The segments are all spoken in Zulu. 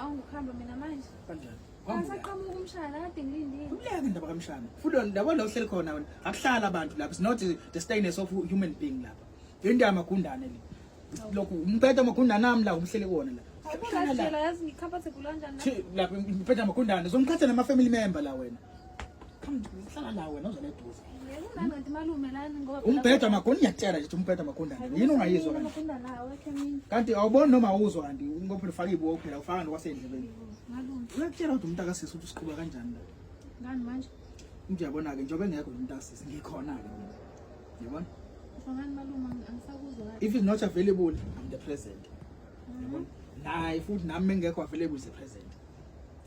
Ngicabanga ukuhamba mina manje. Kanjani? Angisaqhamuka umshana kade ngilindile. Kuleka indaba kamshana. Futhi ndaba la uhleli khona wena. Akuhlala abantu lapha. It's not the stainless of human being lapha. Into yamagundane le. Lokhu umphethe amagundane ami la umhleli kuwona la. Akuhlala la. Yazi ngicomfortable kanjani la? Lapha umphethe amagundane. Uzongiphethe nama family member la wena. Come hlala la wena uzole eduze. Kunani kanti malume lana ngoba umbhedo amagundane ngiyakutshela nje umbhedo amagundane. Yini ungayizwa kanti? Amagundane awekho emini. Kanti awuboni noma awuzwa kanti ngoba phela ufaka ibuko phela ufaka nokwasendlebeni. Malume. Uyakutshela ukuthi umuntu akasisi ukuthi usiqhuba kanjani la. Ngani manje? Nje uyabona ke njengoba engekho umuntu akasisi ngikhona ke mina. Uyabona? Ngani malume angisakuzwa kahle. If it's not available, I'm the present. Uyabona? Naye futhi nami mengekho available is the present.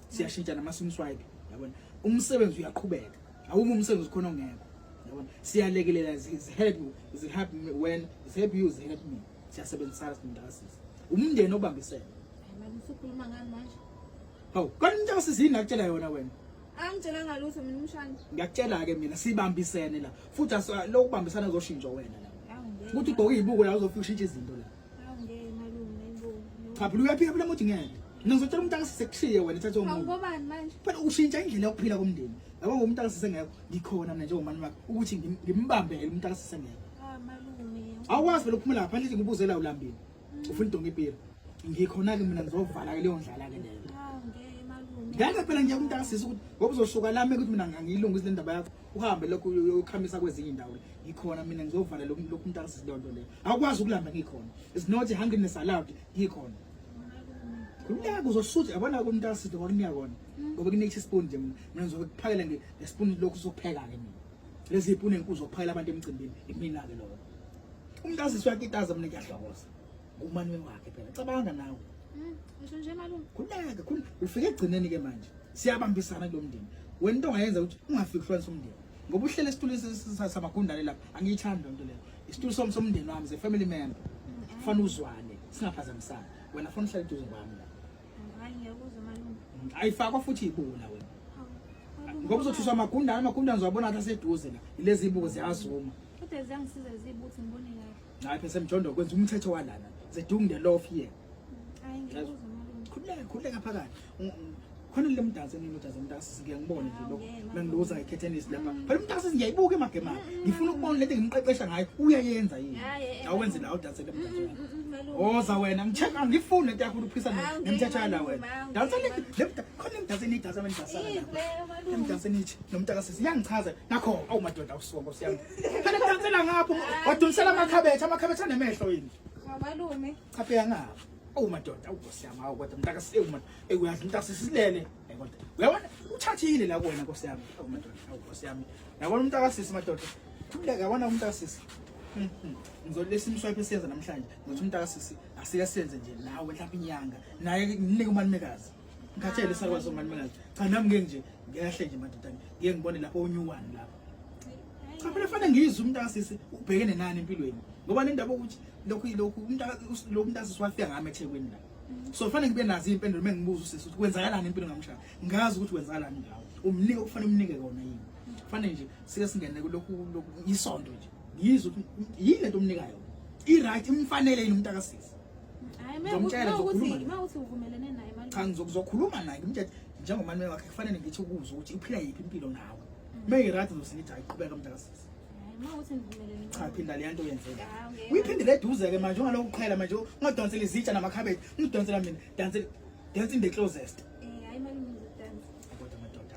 Siyashintsha nama sim swipe. Uyabona? Umsebenzi uyaqhubeka. Awumi umsebenzi khona ongekho. Uyabona? Siyalekelela is help is help me when is help you is help me. Siyasebenzisana simntakasisi. Umndeni obambisene. Manje usukhuluma ngani manje? Hawu, kanti umntakasisi yini akutshela yona wena? Angitshelanga lutho mina umshana. Ngiyakutshela ke mina sibambisene la. Futhi lokubambisana kuzoshintsha wena la. Ukuthi ugqoke izibuko la uzofika ushintshe izinto la. Awungeke malume ayibo. Cha phela uyaphika phela ukuthi ngeke. Mina ngizotshela umuntu akasisekushiye wena thatha omunye. Awungobani manje? Phela ushintsha indlela yokuphila komndeni. Yabo ngoba umuntu akasisengekho ngikhona mina njengomani wakhe ukuthi ngimbambele umuntu akasisengekho. Ah malume. Awukwazi phela ukuphumela ngaphandle nje ngibuze la ulambile. Ufuna idonga impilo. Ngikhona ke mina ngizovala ke leyo ndlala ke leyo. Awungeke malume. Ngeke phela ngiye umuntu akasisi ukuthi ngoba uzosuka lami ukuthi mina ngangiyilungisa le ndaba yakho uhambe lokhu uyokhamisa kwezinye indawo. Ngikhona mina ngizovala lokhu lokhu umuntu akasisi leyo nto leyo. Awukwazi ukulamba ngikhona. It's not hungriness allowed ngikhona. Khululeka uzosutha yabona umuntu akasisi kwakunika kona. Ngoba kunika ispoon nje mina. Mina ngizokuphakela ngespoon lokhu uzopheka ke mina. Lezi ipuni enkulu zokuphakela abantu emcimbini imina ke lokho. Umuntu aziswe uyakitaza mina ngiyahlokoza. Ngumani wakhe phela. Cabanga nawe. Usho nje malume. Khululeka, khululeka. Ufike egcineni ke manje. Siyabambisana kulo mndeni. Wena into ongayenza ukuthi ungafiki uhlukanisa umndeni. Ngoba uhlele esitulweni samagundane lapha, angiyithandi lento leyo. Isitulo somi somndeni wami, ze family member. Kufanele uzwane, singaphazamisani. Wena fanele uhlale eduze kwami la. Hayi ngiyakuzwa malume. Ayifakwa futhi ibula wena. Ngoba uzothuswa amagundane, amagundane uzowabona ngathi aseduze la. Lezi ibuko ziyazuma. Kodwa ziyangisiza izibuthi ngibone kahle. Hayi phela semjondo kwenza umthetho walana. They doing the law here. Hayi ngiyakuzwa malume. Khululeka, khululeka phakathi. Khona le mdanso eninodaza umntakasisi ngike ngibone nje lokho mengiluza ngekhethenisi lapha. Phela umntakasisi ngiyayibuka emagema. Ngifuna ukubona lento engimqeqesha ngayo uyayenza yini. Awenze la udanse le mdanso. Woza wena ngicheck angifuni lento yakho ukuphisa nemthetho yala wena. Dansa le le khona imdanso enidansa menidasana lapha. Imdanso enithi nomntakasisi iyangichaza nakho awu madoda awusuka nkosi yami. Phela kudansela ngapho wadunisela amakhabethe amakhabethe anemehlo yini. Malume. Cha bheka ngapha. Awu madoda awu nkosi yami awu kodwa mntakasisi ewu madoda ewu uyadla umntakasisi silele. Ayi kodwa uyabona uthathile la kuwena nkosi yami awu madoda awu nkosi yami. Yabona umntakasisi madoda. Khululeka yabona umntakasisi. Ngizolesa imswipe esiyenza namhlanje. Ngizothi umntakasisi asike senze nje nawe mhlawumbe inyanga. Naye nginike umalumekazi. Ngikhathele sakwazi umalumekazi. Cha nami ngeke nje ngehle nje madoda ngeke ngibone lapho onyuwani lapho. Cha phela fanele ngizwe umntakasisi ubhekene nani empilweni. Ngoba le ndaba ukuthi lokhu lokhu umntaka lo mntakasisi wafika ngami eThekwini la. So fanele ngibe nazo izimpendulo mengibuza usisi ukuthi kwenzakalani empilweni ngamshana. Ngazi ukuthi kwenzakalani ngawe. Umnike okufanele umnike kona yini. Fanele nje sike singene kulokhu lokhu isonto nje. Ngizwe ukuthi yini lento omnika yona. I-right imfanele yini umntakasisi. Hayi Ngizomtshela, mawukuthi ngizokhuluma naye. mawuthi uvumelene naye malume. Cha ngizokhuluma naye ngimtshele njengomalume wakhe kufanele ngithi ukuzwe ukuthi uphila yiphi impilo nawe. Meyi-right ngizosingithi hayi qhubeka mntakasisi. Hayi mawuthi nivumelene. Cha phinda leya nto yenzeka. Hawu, ngeke. Uyiphindele eduze ke manje ungalokhu uqhela manje ungadonsela izitsha namakhabethe ungidonsela mina dansela dance in the closest. Eh hayi malume ngizodansa. Kodwa madoda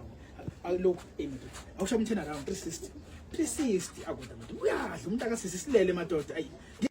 awulokhu eh madoda awusho umthena round 360 360 akodwa madoda uyadla umntakasisi silele madoda ayi.